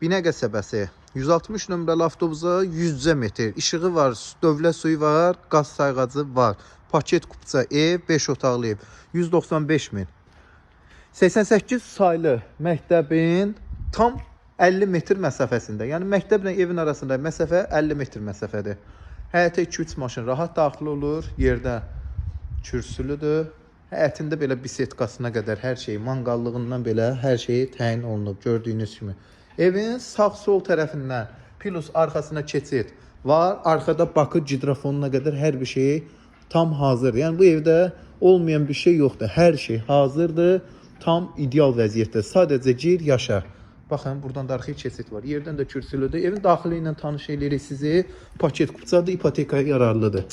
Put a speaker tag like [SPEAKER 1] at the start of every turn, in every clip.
[SPEAKER 1] Binə qəsəbəsi 160 nömrəli avtobusa 100 metr. İşığı var, dövlət suyu var, qaz sayğacı var. Paket kupça ev, 5 otaqlı ev. 195 min. 88 saylı məktəbin tam 50 metr məsafəsində. Yəni məktəblə evin arasında məsafə 50 metr məsafədir. Həyətə 2-3 maşın rahat daxil olur. Yerdə kürsülüdür. Həyətində belə bisetkasına qədər hər şey, manqallığından belə hər şey təyin olunub gördüyünüz kimi. Evin sağ-sol tərəfindən plus arxasına keçid var. Arxada bakı gidrofonuna qədər hər bir şey tam hazırdır. Yəni bu evdə olmayan bir şey yoxdur. Hər şey hazırdır. Tam ideal vəziyyətdə. Sadəcə gir, yaşa. Baxın, buradan da arxaya keçid var. Yerdən də kürsülüdür. Evin daxili ilə tanış eləyirik sizi. Paket kupçadır, ipotekaya yararlıdır.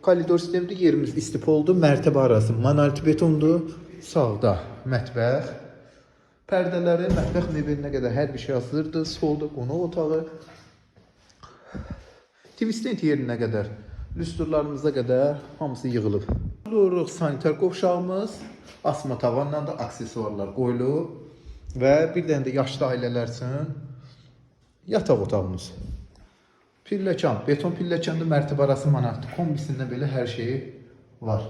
[SPEAKER 1] Koridor sistemidir, yerimiz istipoldur, mərtəbə arası monolit betondur. Sağda mətbəx. Pərdələri, mətbəx mebelinə qədər hər bir şey hazırdır. Solda qonaq otağı. TV stand yerinə qədər, lüstrlarımıza qədər hamısı yığılıb. Buyuruq sanitar qovşağımız, asma tavanla da aksesuarlar qoyulub və bir dənə də yaşlı ailələr üçün yataq otağımız. Pilləkan, beton pilləkanda mərtəbə arası monolit kombisindən belə hər şeyi var.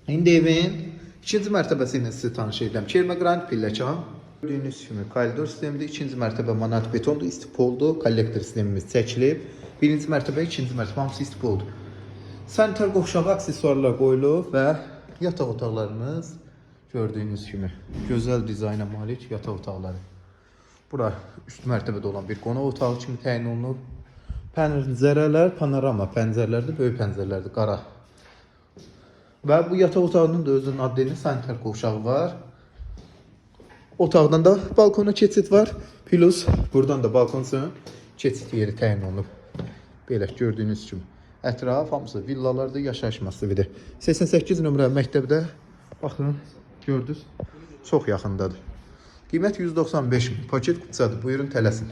[SPEAKER 1] İndi evin ikinci mərtəbəsi ilə sizi tanış edirəm. Kermə qranit pilləkan. Gördüyünüz kimi koridor sistemidir. İkinci mərtəbə monolit betondur, istipoldur. Kollektor sistemimiz çəkilib. Birinci mərtəbə, ikinci mərtəbə hamısı istipoldur. Sanitar qovşağı aksesuarlar qoyulub və yataq otaqlarımız gördüyünüz kimi gözəl dizayna malik yataq otaqları. Bura üst mərtəbədə olan bir qonaq otağı kimi təyin olunub. Pəncərələr panorama pəncərələrdir, böyük pəncərələrdir, qara. Və bu yataq otağının da özünün adını sanitar qovşağı var. Otaqdan da balkona keçid var. Plus buradan da balkon üçün keçid yeri təyin olunub. Belə gördüyünüz kimi. Ətraf hamısı villalardır, yaşayış massividir. 88 nömrə məktəbdə baxın, gördünüz, çox yaxındadır. Qiymət 195 min. Paket kupçadır. Buyurun tələsin.